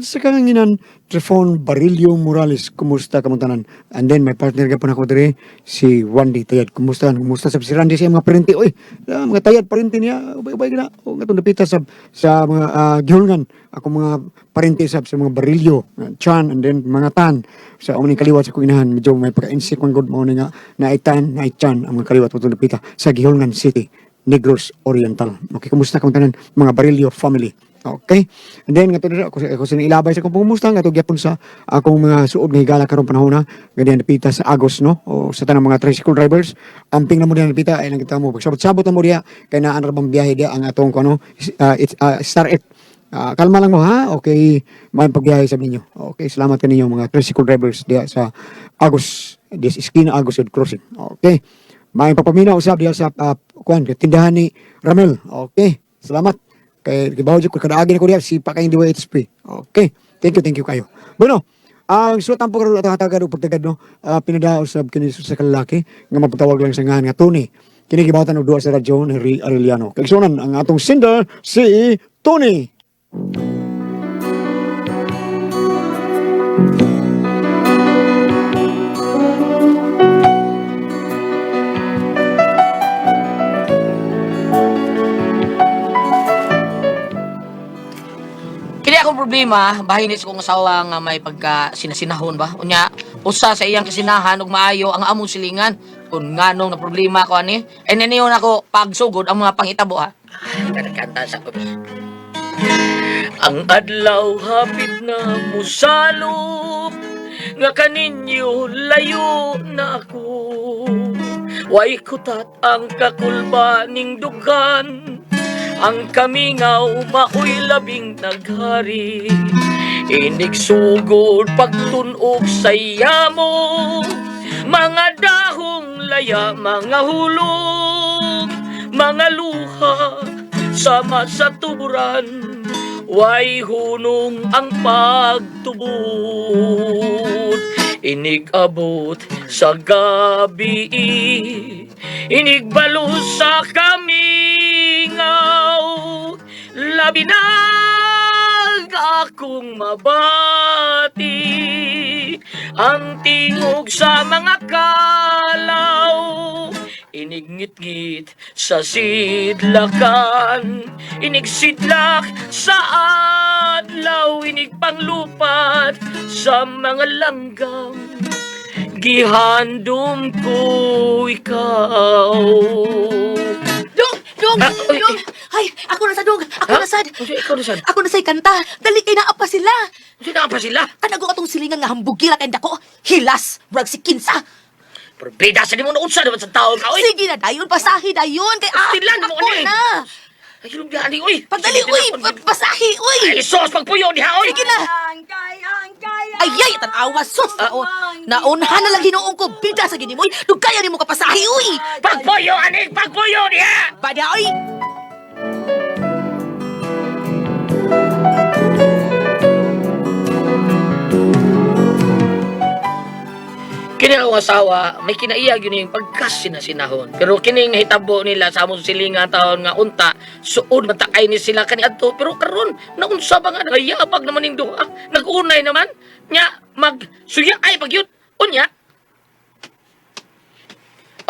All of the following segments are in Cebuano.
sa kahanginan, Trifon Barillo Morales. Kumusta kamong tanan? And then may partner gapon ako diri, si Randy Tayad. Kumusta? Kumusta sab si Randy sa iyang mga parente? Oy, mga Tayad parente niya, ubay-ubay na. O ngatong dapita sa mga gihulngan ako mga parente sab sa mga Barillo, Chan, and then mga Tan sa uning kaliwat sa akong inahan. Medyo may pagka-insect man gud mao ni nga naitan, naichan ang mga kaliwat atong dapita sa Gihulngan City, Negros Oriental. Okay, kumusta kamong tanan mga Barillo family? Okay. And then ngadto dira ako ako sinilabay sa akong pangumusta ngadto gyapon sa akong mga suod nga higala karong panahon na ganyan dapita sa Agos, no, o sa tanang mga tricycle drivers, amping na mo diha dapita ay nakita mo pagsabot-sabot na mo diha kay naa ra bang biyahe diha ang atong kuno, it's, Star 8. Kalma lang mo ha. Okay, may pagbiyahe sa ninyo. Okay, salamat kaninyo mga tricycle drivers diha sa Agos, this Esquina Agos Road Crossing. Okay. May papaminaw usab diha sa kuan tindahan ni Ramel. Okay, salamat. Kay gibaw jud ko kadaagi ko diha sipa kay DYHP. Okay. Thank you kayo. Bueno, ang suwat ang pagkaroon at hatagad o pagtagad, no, pinadao sa kini sa kalalaki nga mapatawag lang sa ngalan nga Tony. Kini gibawatan og duwa sa radyo ni Ray Arellano. Kaigsuonan, ang atong sender si Tony. Kini akong problema, bahin sa kong asawa nga may pagka sinasinahon ba. Unya, usa sa iyang kasinahan ug maayo ang among silingan. Kung nganong na problema ko ani, ay naniyon ako pagsugod ang mga panghitabo ha. Ay, kanta sa ko. Ang adlaw hapit na musalop, nga kaninyo layo na ako. Way kutat ang kakulba ning dughan, ang kamingaw maoy labing naghari. Inigsugod pagtunog sa yamo, mga dahong laya, mga hulog, mga luha, sama sa tuburan, way hunong ang pagtubod. Inig-abot sa gabi, inigbalo sa kamingaw, labi na akong mabati ang tingog sa mga kalaw. Inigngit-ngit sa sidlakan, inigsidlak sa adlaw, inigpanglupat sa mga langgam, gihandom ko ikaw. Dong! Dong! Ah, oy, Dong! Ay, ako na sa dong! Ako Ha? na sad! Unsa ikaw na sad? Ako na sa'y kanta! Dali kay naa pa sila! Unsa naa pa sila? Kanago atong silingan nga hambugira kay dako! Hilas! Murag si Kinsa! Pero bida sa nimo na unsa naman sa taon ka, oy. Sige na dayon, pasahi dayon! Kay ah, Stilan mo, ako ani. na! Ay, lumbihan ni, oy. Pagdali, uy! Pasahi, uy! Ay, sos, pagpuyo diha, oy. Sige na! Ay, ay! Tanawa, sus! Naunhan na lang hinuong ko! Bida sa gini mo, uy! Dugaya nimo ka pasahi, uy! Pagpuyo, aning, pagpuyo diha! Bada, uy! Kini akong asawa, may kinaiyag yun yung pagkasinasinahon. Pero kining nahitabo nila sa among silingan taon nga unta, suod matakay ni sila kani adto. Pero karon naunsa ba nga nagayabag naman ning duha? Nag-unay naman nya magsuya ay pag yun. Unya.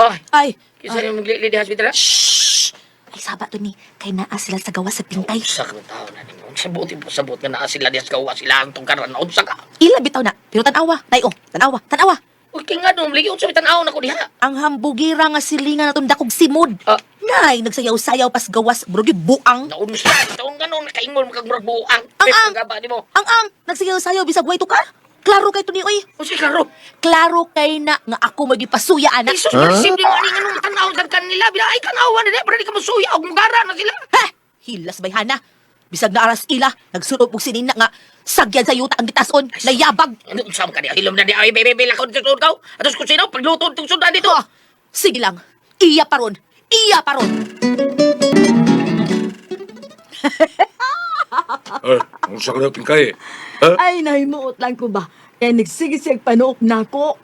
Oh, Ay! kinsa yung maglili diha sa bitra? Shh! Ay, saba to ni. Kay naa sila sa gawas sa pingkay. Unsa ka man taon na nimo? Unsa buot imong sabot nga naa sila diha sa gawas sila ang tungkaran? Unsa ka? Ila bitaw na. Pero tanawa. Tayo, tanawa, tanawa. Uy, kay nga nung ligi unsa tan-aw nako diha? Ang hambugira nga silingan natong dakog simod. Ah. Nay, nagsayaw-sayaw pas gawas, murag gyud buang. Naunsa taon nga nung nakaingon makagmurag buang. Ang, ang. Pagaba nimo. Ang nagsayaw-sayaw bisag way ka. Klaro kay to ni oy. Unsa klaro? Klaro kay na nga ako magipasuya ana. Ay, sus, huh? Simple nga nga nung tanaw sa kanila. Bila, ay, tanawa na pero di ka masuya, og mugara na sila. Ha! Hilas bayhana. Bisag na aras ila, nagsulop og sinina nga sagyan sa yuta ang gitason, nayabag. Ano, unsa man ka niya? Hilom na di, ay, bebe, bebe, lakaw dito, ikaw. Atos kusina, pagluto, itong sundan dito. Ha! Sige lang. Iya paron. Iya paron. Ay, unsa ka na pingkay? Ha? Ay, nahimuot lang ko ba? Kaya nagsige siya panuok nako.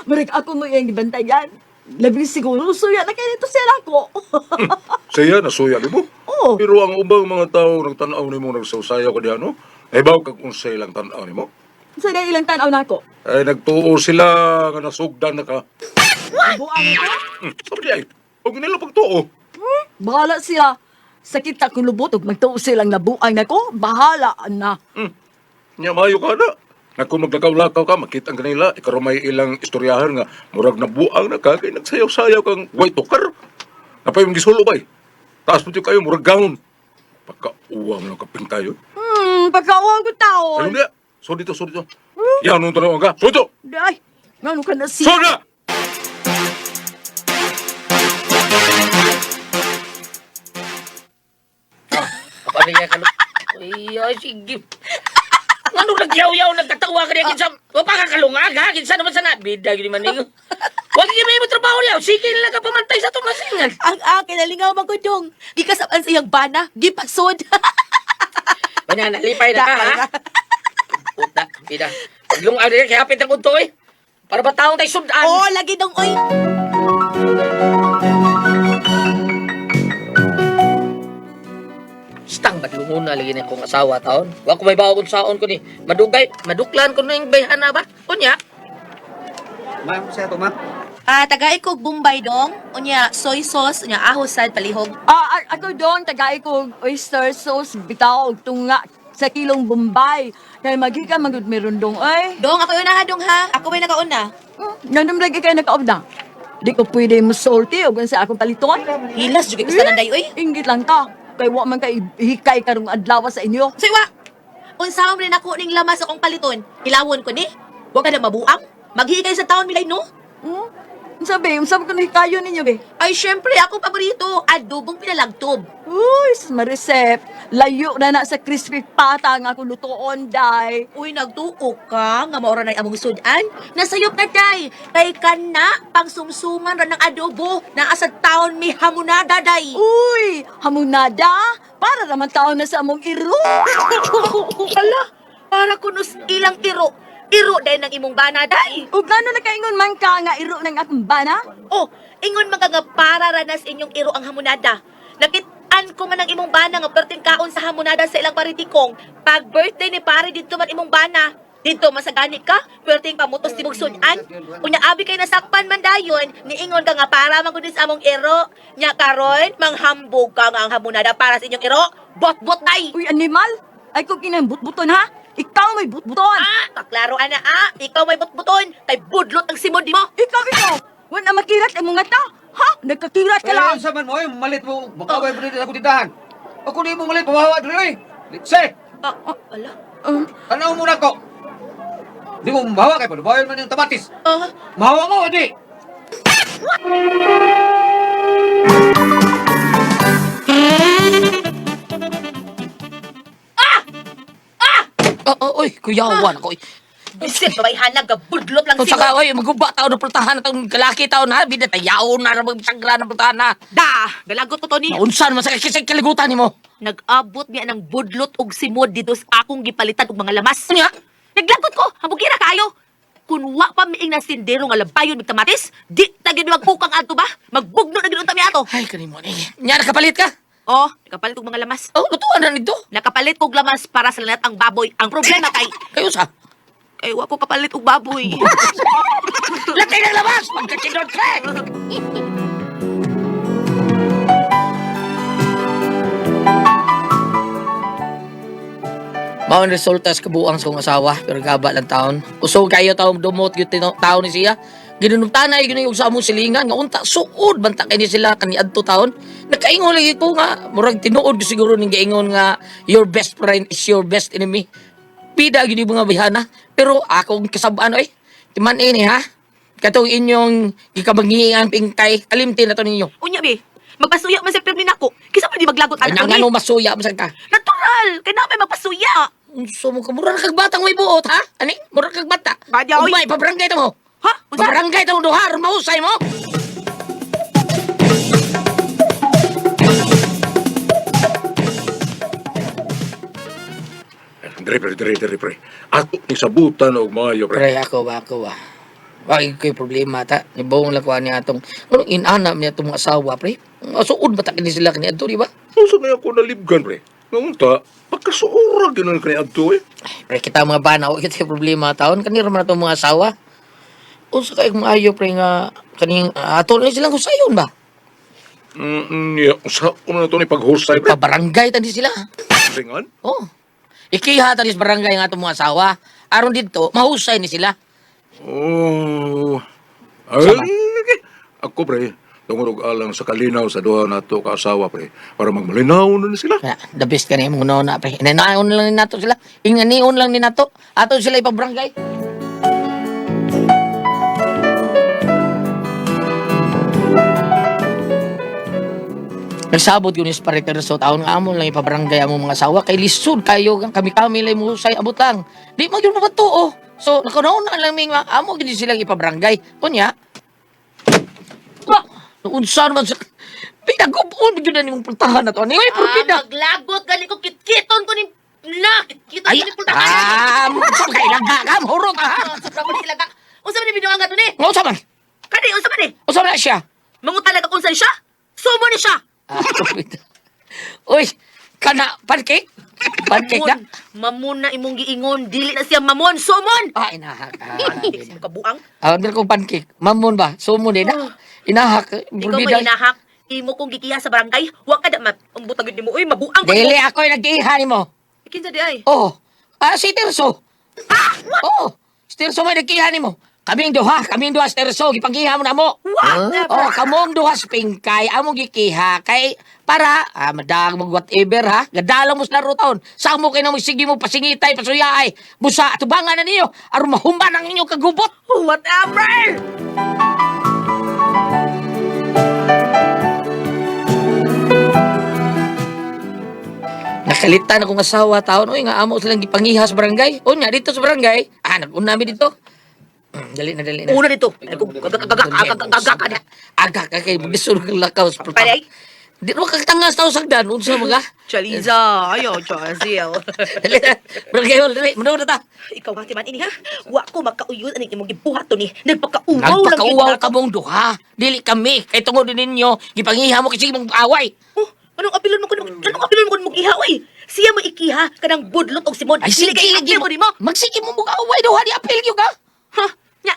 Murag ako mo iyang gibantayan. Labi siguro suya na kaya nito siya nako. Siya, nasuya nimo. Oo. Pero ang ubang mga tao nagtan-aw nimo nagsawsayaw ka diha, no? Ay baw kag unsay lang tan-aw nimo? Sa day ilang tan-aw nako. Ay nagtuo sila nga nasugdan na ka. Buang ko. Sabi di ay. Og nila pagtuo. Bahala sila. Sakit ta kulubot ug magtuo silang nabuang nako. Bahala na. Nya maayo ka na. Na kung maglakaw-lakaw ka, makita ang kanila, ikaw may ilang istoryahan nga, murag nabuang na ka, kay nagsayaw-sayaw kang way tukar. Napay mong gisulo bay. Taas mo kayo, murag gaon. Pagkauwa mo ng kaping tayo. Pagkauwang ko taon. Ano niya? So dito, so dito. Yan, nung tanong ka. So dito! Day, ngano ka na So siya? na! Paano niya kalu... Ay, ay, sige. Ngano nagyaw-yaw, nagkatawa ka niya, kinsa... O pa ka kalungag, ha? Kinsa naman sana. Bida, gini man ninyo. Huwag niyo may trabaho niya. Sige na lang ka pamantay sa tumasingan. Ang akin, nalingaw man ko dong. Gikasapan sa iyang bana, gipasod. Kanya, nalipay na ka, ha? Puta, bida. Paglungag niya, kaya hapit ang unto, eh. Para ba taong tayo sudan? Oh, lagi dong, oy. Stang badlungona lagi na kong asawa taon. Wa ko may bawon saon ko ni. Madugay, maduklan ko na yung bayhana ba? Unya, Ma'am, siya to, ma'am. Ah, tagay ko Bombay dong. Unya, soy sauce, unya ahos sad palihog. Ah, ako doon, tagay ko oyster sauce, bitaw, og tunga sa kilong Bombay. Kay magika magud meron dong, ay. Dong, ako una ha, dong ha. Ako may nakauna. Nandun lagi kayo nakaob na. Di ko pwede mo salty o sa akong paliton. Hilas jud kay kustanan day oy. Inggit lang ka. Kay wa man kay hikay karong adlaw sa inyo. Soy wa. Unsa man nako ning lamas akong paliton? Ilawon ko ni. Wa ka na mabuang. Maghikay sa taon milay no. Hmm? Unsa be? Unsa ba kuno hikayon ninyo be? Ay, syempre, ako paborito. Adobong pinalagtob. Uy, Marisep, layo na na sa crispy pata nga akong lutoon, day. Uy, nagtuo ka nga maura na among sudan. Nasayop na day. Kay kana pangsumsuman ra ng adobo. Naa sa taon may hamonada day. Uy, hamonada? Para naman taon na sa among iro. Ala, para kunos ilang iro. Iro day ng imong bana day. Ug ngano nakaingon man ka nga iro ng akong bana? Oh, ingon man ka nga para ranas inyong iro ang hamonada. Nakit-an ko man ang imong bana nga perting kaon sa hamonada sa ilang paritikong. Pag birthday ni pare dito man imong bana. Dito masagani ka, perting pamutos tibog sudan. Unya abi kay nasakpan man dayon, niingon ka nga para man kundi sa among iro. Nya karon manghambog ka nga ang hamonada para sa inyong iro. Bot-bot day. Uy, animal! Ay kung kinang butbuton ha? Ikaw may butbuton! Ah, paklaro ana ah, ikaw may butbuton, kay budlot ang simod nimo. Ikaw, ikaw! Wala makirat ang mga ta! Ha? Nagkakirat ka lang! Kaya sa man mo, ay, malit mo, makaway mo din ako tindahan. Ako di mo malit, pamahawa diri, oy. Litse, Ah, ala. tanaw mo na ko. Di mo mahawa kay palubayan man yung tabatis. Ah, Mahawa mo, di. Oh, oh, oy, kuyawan ako. Oy. bisit babayhana gabudlot lang Kung simod. saka, oy, maguba taon na pultahan na taong kalaki taon ha. Bida, tayaon na rabang sagra na pultahan na. Da, galagot ko Tony. Naunsan man sa kisay kaligutan nimo. Nag-abot niya ng budlot og simod dito sa akong gipalitan og mga lamas. Unya, Naglagot ko, hambugira kaayo. Kun wa pa miing na sindero nga labayon mig kamatis, di ta gid magpukang adto ba? Magbugno na gid unta mi ato. ay kanimo ni. Nya nakapalit ka. Oh, nakapalit og mga lamas. Oh, lutuan na nito. Nakapalit kog lamas para sa lahat ang baboy. Ang problema kay Kayo sa. kay wa ko kapalit og baboy. Latay ng labas! Pagkatinod ka! Mao ang resulta sa kabuang sa kong asawa, pero gaba lang taon. Usog kayo taong dumot yung taon ni siya. Ginunumtanay, ginu yung sa among silingan, nga unta, suod, banta kay ni sila kaniadto taon. Nakaingon lagi ko nga, murag tinuod ko siguro ning gaingon nga, your best friend is your best enemy. Pida gini mga bihana, pero akong kasabaan oy. Timan ini ha. Katong inyong gikabangian pingkay, kalimti na to ninyo. Unya be, magpasuya man sa pirmi nako. Kisa pa di maglagot Ay anak nang ni. ano masuya man ka. Natural, kay na may magpasuya. Unsa mo ka mura na kag batang may buot ha? Ani mura kag bata. Badya, oy. Ugmay pabarangay ta mo. Ha? Unsa? Pabarangay ta mo duha aron mahusay mo. Dre, pre, dre, dre, pre. Ato ni sabutan og maayo, pre. Pre ako ba ako ba. Wag ko'y problema ta. Nibuong lang kuha niya atong anong inanam niya atong mga asawa pre. Suod ba ta kini sila kini adto di ba? Unsa na ako nalibgan, pre? Ngaunta, pagkasuura ganoon kani adto eh. Ay, pre, kita mga bana, wa kita problema taon kanira man atong mga asawa. Unsa kay maayo pre nga kaning ato na silang husayon ba? Yeah. Sa una na to ni paghusay pre. Pabarangay tani sila. Singan? Oh. Ikiha tani sa barangay nga atong mga asawa. Aron didto mahusay ni sila. Oh. Ay, Sama. ako pre, tungod og alang sa kalinaw sa duha nato ka asawa pre, para magmalinaw na ni sila. Kaya, the best kani imong una pre. Inanaon lang ni nato sila. Inganion lang ni nato. Ato sila ipabarangay. Nagsabot yun is pare so taon nga amon lang ipabarangay among mga asawa kay lisod kayo kami kami lang muhusay abot lang. Di man gyud mabatuo. So nakauna lang mi nga amo gyud silang ipabarangay. Unya. Ba, unsa man sa pinagubon gyud na nimong pultahan na to. Ani oy purbida. Ah, maglagot gani ko kitkiton ko ni na kitkiton Ay, ko ni pultahan. ah, ka ilaga ka, mahurot ka, ha? Ah, sobra mo ni ilaga. Unsa man ni binuang nga to ni? Nga unsa man? Kani unsa man ni? Unsa man na siya? Mangutan ka kung saan siya? Sumo ni siya. Ah, Uy, kana pancake? Pancake na? Mamon na imong giingon, dili na siya mamon, sumon. Ah, inahak. Ah, Mo kabuang. Ah, meron kong pancake. Mamon ba? Sumo din na. Inahak. Ikaw mo Burbida. inahak. Imo kong gikiha sa barangay, wa ka da ma ambot agad nimo oy, mabuang ko. Dili ako yung nag-iha nimo. Kinsa di ay? Oh. Ah, si Tirso. Oh, si Tirso may nag-iha nimo. Kaming duha si Tirso, gipangiha mo na mo. What? Oh, kamong duha sa pingkay, among gikiha kay para madag mag whatever ha. Gadalo mo sa laro taon. Samo kay na mo sige mo pasingitay, pasuyaay. Busa tubangan na ninyo aron mahuman ang inyong kagubot. Whatever! Nakalitan akong asawa taon oy nga amo silang gipangiha sa barangay. Unya dito sa barangay. Ah, nag-una mi dito. Dali na, dali na. Una dito. Ay, Agak agak agak agak agak. Aga ka kay magisod kang lakaw sa Palay. Di mo kagtangas tao sagdan unsa mga. Chaliza, ayo, Chazil. Dali na. Barangay hall, dali, manood na ta. Ikaw hati man ini ha. Wa ko makauyon aning imong gibuhat to ni. Nagpakauwaw lang gyud Nagpakauwaw na ka mong duha. Dili kami. Kay tungod ninyo, gipangiha mo kasi mong away. Oh, anong apilon mo kun anong apilon mo kun mong iha oy? Siya mo ikiha kanang budlot og simon. Ay, Dili sige, kay lagi apil mo nimo. Magsige mo mong away duha di apil gyud ka. Ha? Nya.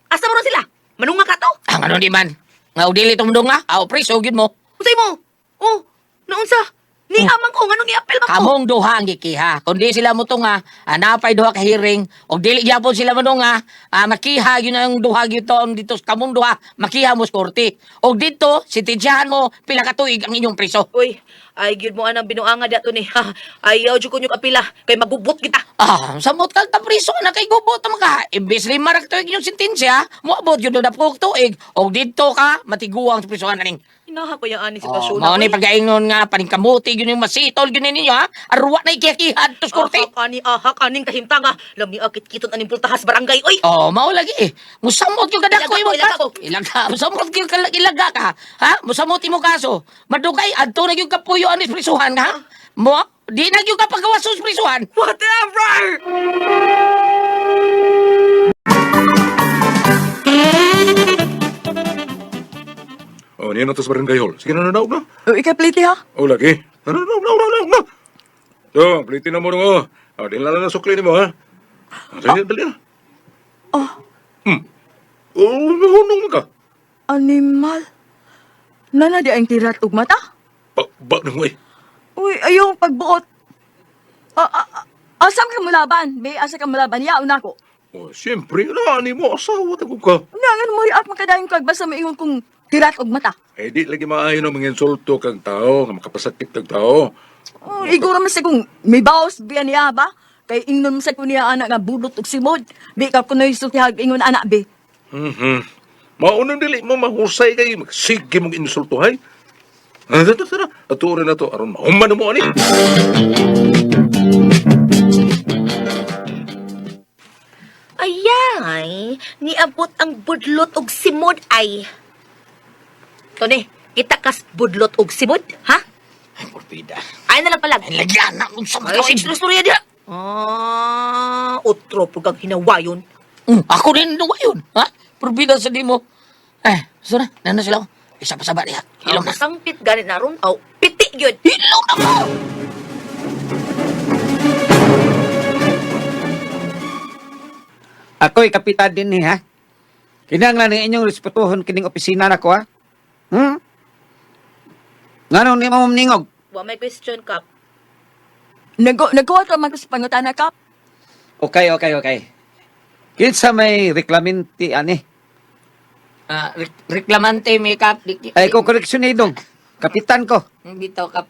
Asa mo ron sila? Manunga ka to? Ang ano di man. Nga og dili tumdong nga, aw preso gyud mo. Unsay mo? Oh, naunsa? Ni amang ko nganong iapil man ko? Kamong duha ang gikiha. Kundi sila mo nga, napay duha ka hearing, og dili gyapon sila mo nga, makiha yun ang duha gyud to ang dito sa kamong duha, makiha mo sa korte. Og dito, sentensyahan mo pila ka tuig ang inyong preso. Uy, ay gyud mo anang binuanga dato ni. Ha, ayaw jud ko nyo apila kay magubot kita. Ah, samot kag kapriso na kay gubot man ka. Imbes 5 ra ka tuig inyong sentensya, moabot gyud na dapok tuig. Og dito ka matiguang sa prisuhan aning. Inaha ko yung ani Oh, sitwasyon. mao ni pagaingon nga paningkamuti gyud yung masitol gyud ninyo ha. Arwa na ikikihan to sa korte. Ahak ani ahak aning kahimtang ah. Lami akit kiton aning pultahas barangay oy. Oh, mao lagi eh. Musamot yung kadako Ilaga imo ko, ilaga kaso. ko. Ilaga, musamot yung ilaga ka. Ha? Musamot imo kaso. Madugay adto na yung kapuyo anis prisuhan ha. Mo di na gyud ka pagawas sa prisuhan. Whatever! Oh, niya na to sa barangay hall. Sige na na na. O, ikaw pliti ha? Oh, lagi. Na na na na na na. So, plitin na mo nga. Oh, di na lang na sukli nimo ha. Dali, dali na. Oh, Oh, hunong man ka. animal. Nana di ang tirat og mata. Ba, ba na mo eh. Uy, ayaw pagbuot. Ah, ah, ah, asam ka mulaban? Be, asa ka mulaban? Yaon ako. Oh, siyempre, naani mo, asawa tago ka. Nga, nga mo react makadayon kag basta maingon kong tirat og mata. Eh, di lagi maayo ng mga insulto kang tao, nga makapasakit kang tao. Oh, iguro man sa kung may baos biya niya ba? Kay ingnon man sa ko niya anak nga budot og simod. Di ka kunoy sultihag ingon anak be. Maunang dili mo mahusay kay magsige mong insulto hay. Ah, tara, tara. Atuorin na to aron mahuman na mo ani. Ayay, niabot ang budlot og simod ay. Tony, kita kas budlot og simod, ha? Ay, morbida. Ay na lang palag. Ay, lagyan na kung sa Ay, mga istorya diha. Ah, otro pug ang hinawayon. Ako rin nawa yun. Ha? Morbida sa di mo. Eh, sura, nana sila. Isa pa saba niya. Hilom na. Sangpit ganit na ron. Aw, piti gyud. Hilom na mo! Ako'y kapitan din ni ha. Kinahanglan ni inyong respetuhon kining opisina nako ha. Hmm? Nganong ni mo ningog? Wa may question, Kap. Nagkuha ka man ko sa pangutana, Kap. Okay, okay, okay. Kinsa may reklaminti ani? Ah, reklamante may kap. Ay ko koreksyon ni dong. Kapitan ko. Bitaw kap.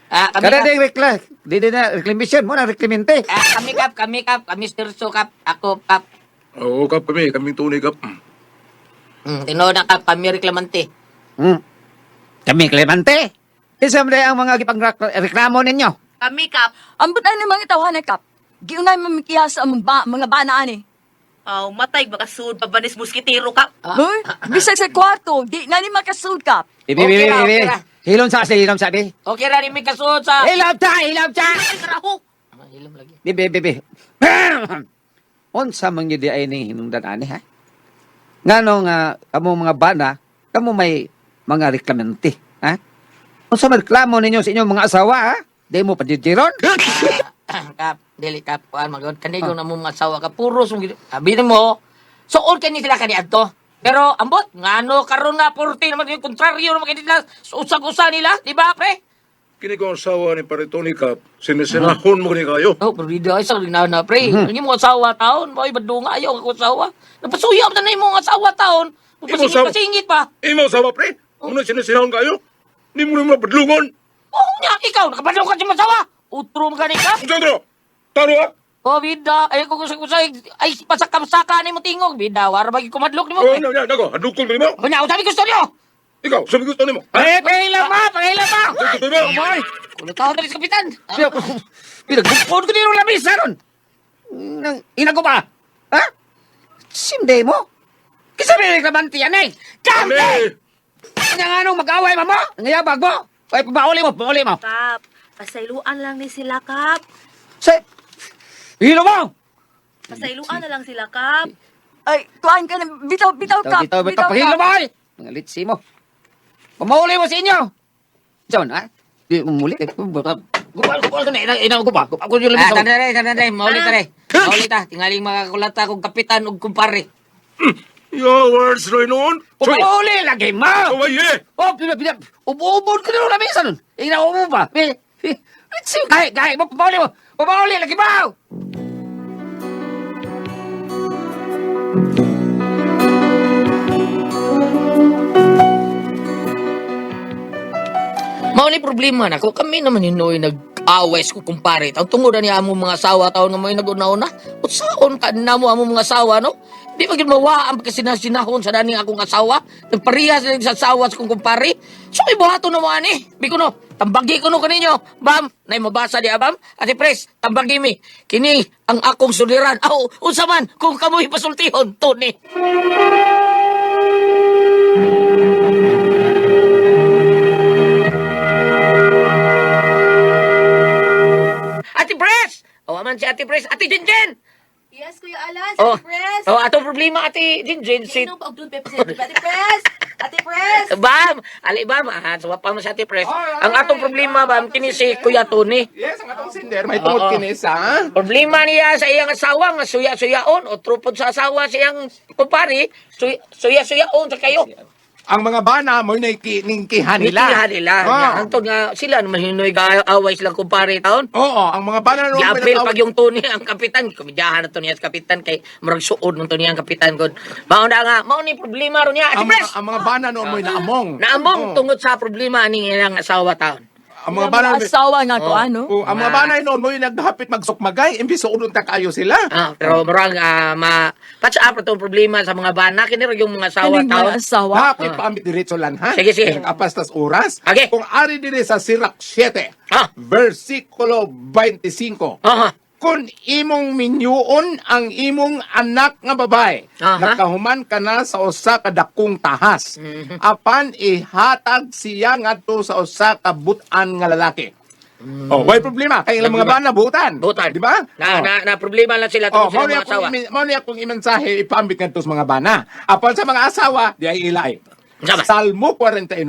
Ah, kami Kada kap. ding rekla, di di na reklamation mo na reklaminte. Ah, kami kap, kami kap, kami stirso kap, ako kap. Oo, Kap, kami. Kaming tunay, Kap. Tinuod na kap, kami reklamante. Kami reklamante. Kinsa man ang mga gipang reklamo ninyo? Kami, Kap. Ambot na ni mga tawhana, Kap. Giunay mamikiha sa among mga bana ani. Aw, matay, makasud, pabanis muskitero, Kap. Ah. Hoy, bisag sa kwarto, di na ni makasud, Kap. Ibi, Okay ibi, ra, ibi. okay ra. Hilom sa hilom sa bi. Okay ra ni mi kasuod sa. Hilom ta, hilom ta. Ay, karaho. Ah, hilom lagi. Bibi, bibi. Unsa man gyud ay ning hinungdan ani ha? Ngano nga kamo mga bana, kamo may mga reklamante, ha? Unsa man reklamo ninyo sa inyong mga asawa, ha? Di mo padidjiron? Kap, dili kap, kuan magod kani ko na mo mga asawa ka puro sung abi nimo. Suod kani sila kani adto. Pero ambot ngano karon nga porte naman yung kontraryo naman kini sila usag-usa nila, di ba pre? Kini ko ang asawa ni pare Tony, Kap. Sinisinahon mo kini kayo. Oh, pero di ay sa na na pre. Ang imong asawa taon, boy badunga ayaw ako asawa. Napasuya man na imong asawa taon. Imo asawa- Pasingit pasingit pa. Imo asawa, pre. Muna sinisinahon kayo. Di mo naman padlungon. Oh, nya ikaw nakabadlong ka sa imong asawa. Utro man gani ka. Sandro! Taro, ha? Oh, bida, ay ko kusay ay pasakam-saka ni mo tingog, bida, wara ba kumadlok nimo? Oh, pre? na, na, nako. Hadukol ko nimo. Kunya, sabi gusto niyo. Ikaw, sabi gusto nimo. Ha? Eh, pahilom ba? Pahilom ba? Gusto nimo? Boy! Kulutaw na rin sa kapitan. Pinagbukod ko nilo lamisa ron. Nang ina ko ba? Ha? Simde mo? Kisa may reklamante yan eh. Kami! Kanya nga nung mag-away mamo? Ang yabag mo? Ay, pabauli mo, pabauli mo. Kap, pasayloan lang ni sila, Kap. Sa... Hilo mo! Pasayloan na lang sila, Kap. Ay, kuan ka na, bitaw, bitaw, Kap. Bitaw, bitaw, pahilo mo ay! Mga litsi mo. Pamauli mo sa inyo! Diyan, ha? Di, muli. Gupal, gupal ko na. Ina, ina, gupal. Gupal ko yung Ah, lamisa. tanda rin, tanda rin. Mauli ta rin. Mauli ta. Tingaling mga kulata kong kapitan ug kumpare. Your words, Roy, noon. Pamauli lagi mo! Saway, eh! Oh, pina, pina, ubo-ubo ko na yung lamisa nun. Ina, ubo pa. Eh, eh, litsi, gahi, gahi mo, pamauli mo. Pamauli lagi mo! Mao ni problema nako. Kami naman hinoy nag-away sa kumpare. Taon tungod na niya among mga asawa taon nga mo'y nag-una-una. Unsaon ka namo among mga asawa no? Di ba gyud mawa ang pagkasinahon sa daning akong asawa? Nagparehas na sa asawa sa kong kumpare. So may buhaton na mo ani. Biko no, tambagi ko no kaninyo. Bam, nay mabasa di abam. Ate Pres, tambagi mi. Kini ang akong suliran. Aw, unsa man kung kamoy pasultihon, Tony. Ate Pres! O, aman si Ate Pres. Ate Jinjin! Yes, Kuya Alan, Oh. Ate Pres. Oh, atong problema, Ate Jinjin. Si Inom pa og doon, Pepe, Ate Pres. Ate Pres. Bam! Ali, bam! Ah, sawa pa mo si Ate Pres. Ang atong problema, bam, kini si Kuya Tony. Yes, ang atong sinder may tungod Oo. kini sa Problema niya sa iyang asawa nga suya-suyaon o trupod sa asawa sa iyang kumpare, suya-suyaon sa kayo. Ang mga bana mo ningkihan nila. Nila. Nila. Oo. Hangtod nga sila naman hinoy away silang kumpare taon. Oo, ang mga bana noon Giapil pag yung Tony ang kapitan, komedyahan na to niya sa kapitan kay murag suod man to niya ang kapitan god. Mao na nga, mao ni problema ron niya. Ate ang mga, Pres! ang mga bana noon mo'y naamong. Naamong Oo. tungod sa problema aning ilang asawa taon. Ang mga bana Mga asawa nga ko, Oh. ano? Oo, ang mga bana noon mo'y naghapit magsukmagay imbis suodon ta kayo sila. Ah, pero murag ma patch up itong problema sa mga bana kini ra yung mga asawa Kaning taon. mga asawa. Hapit paambit diretso lang ha. Sige, sige. Nag-apas tas oras. Okay. Kung ari dire sa Sirach 7, Ah. versikulo 25. Aha. Kung imong minyuon ang imong anak nga babae, Aha. nakahuman ka na sa usa ka dakong tahas. Apan ihatag siya ngadto sa usa ka butan nga lalaki. Oh, way problema kay ilang mga bana butan. Butan. Di ba? Na, Oh. na, na problema lang sila Oh, tungod sa mao mga ni asawa. akong mao ni akong imensahe ipaambit ngadto sa mga bana. Apan sa mga asawa, di ay ilay. Sama. Salmo 49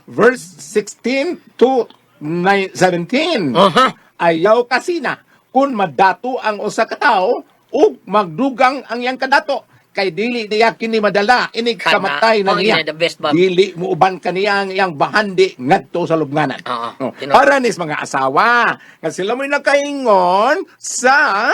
verse 16 to 9:17. Aha. Ayaw kasi na kung madato ang usa ka tawo ug magdugang ang iyang kadato kay dili niya kini madala inig Kana. kamatay na Oh, niya. ina, the best, Bob. Dili mo uban kaniya ang iyang bahandi ngadto sa lubnganan. Oo, No. tinuod. Para nis mga asawa nga sila mo'y nakaingon sa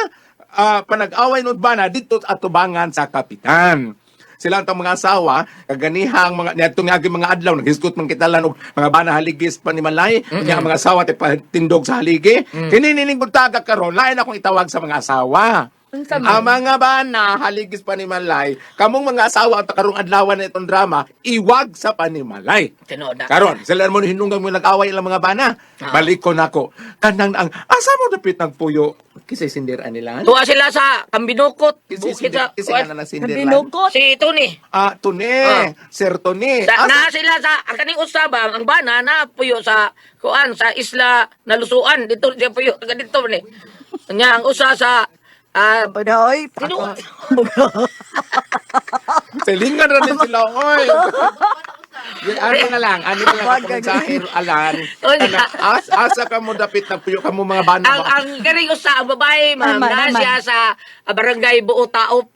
panag-away nun bana dito at atubangan sa kapitan. Sila ang mga asawa, kaganihang mga niadtong niagi mga adlaw naghisgot man kita lan og mga bana haligis pa ni Malay, nya ang mga asawa ti patindog sa haligi. Kini nining buntaga karon, lain akong itawag sa mga asawa. Unsa man? Ang mga bana haligis pa ni Malay, kamong mga asawa ang karong adlawan na itong drama, iwag sa panimalay. Tinuod na. Karon, sila mo hinunggang mo nag-away ilang mga bana. Ah. Balik ko nako. Kanang ang asa mo dapit nagpuyo. Kisay sindiran nila. Tuwa sila sa Kambinukot. Kisay Bukid sa sindir, kisay nga na sindiran. Nabinukot. Si Tony. Ah, Tune, Ah. Sir Tony. Sa, Asa- na sila sa ang kaning usaba ang bana na puyo sa kuan sa isla nalusuan dito siya puyo taga dito ni. Nya ang usa sa Panoy. Tinuod. Silingan ra din sila, oy. Ano na lang, ano na lang ako mensahe, Alan. Oy, Kanang asa ka mo dapit nagpuyo ka mo mga bana. Ang kaning usa ang babae ma'am Tama na naman. siya sa barangay Buo Taop.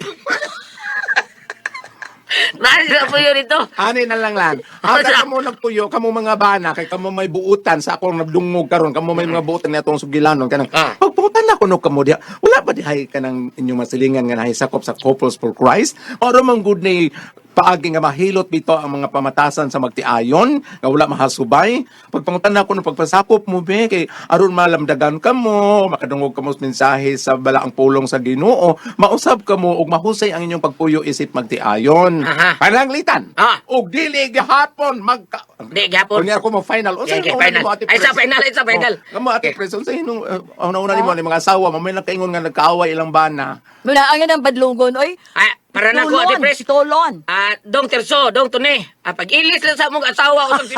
Na siya puyo dito. Ani na lang lang. Asa ka mo nagpuyo, kamo mga bana, kay kamo may buutan sa akong nagdungog karon, kamo may mga buutan na atong sugilanon kanang. Ah. Pagbuutan na kuno kamo diha. Wala ba dihay kanang inyong masilingan nga nahay sakop sa Couples for Christ? Oro man gud ni paagi nga mahilot bito ang mga pamatasan sa magtiayon nga wala mahasubay. Pagpangutan na kuno pagpasakop mo be kay aron malamdagan kamo, makadungog kamo sa mensahe sa balaang pulong sa Ginoo, mausab kamo ug mahusay ang inyong pagpuyo isip magtiayon. Aha. Pananglitan. Ah. Ug dili gihapon magka Di gihapon. Unya ako mo final. Unsa Okay, yung okay, una final. nimo, Ate Ay, sa Pres? final, ay, sa final. Oh, Kamo Ate Pres, unsa inong una-una nimo ni mga asawa, mamay nakaingon nga nagkaaway ilang bana. Muna ang ng badlongon oy. Ay, para na ko Ate Pres. Tulon. Ah, dong Terso, dong Tony. Pag-ilis lang sa mong asawa usab si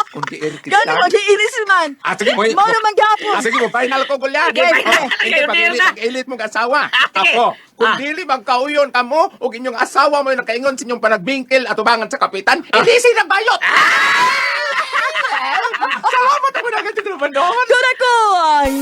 Kung di er kita. Gani mag-iilis man. Ah, sige mo. Mao naman gihapon. Ah, sige mo, final ko gulyan. Okay, final. Hindi, Kayo, pag-ilit, dear na. pag-ilit mong asawa. Ah, sige. Ako, kung Ah. dili magkauyon kamo, ug inyong asawa mo yung nakaingon sa inyong panagbingkil at ubangan sa kapitan, hindi sila bayot! Salamat ako na ganito naman doon. Kura ko ang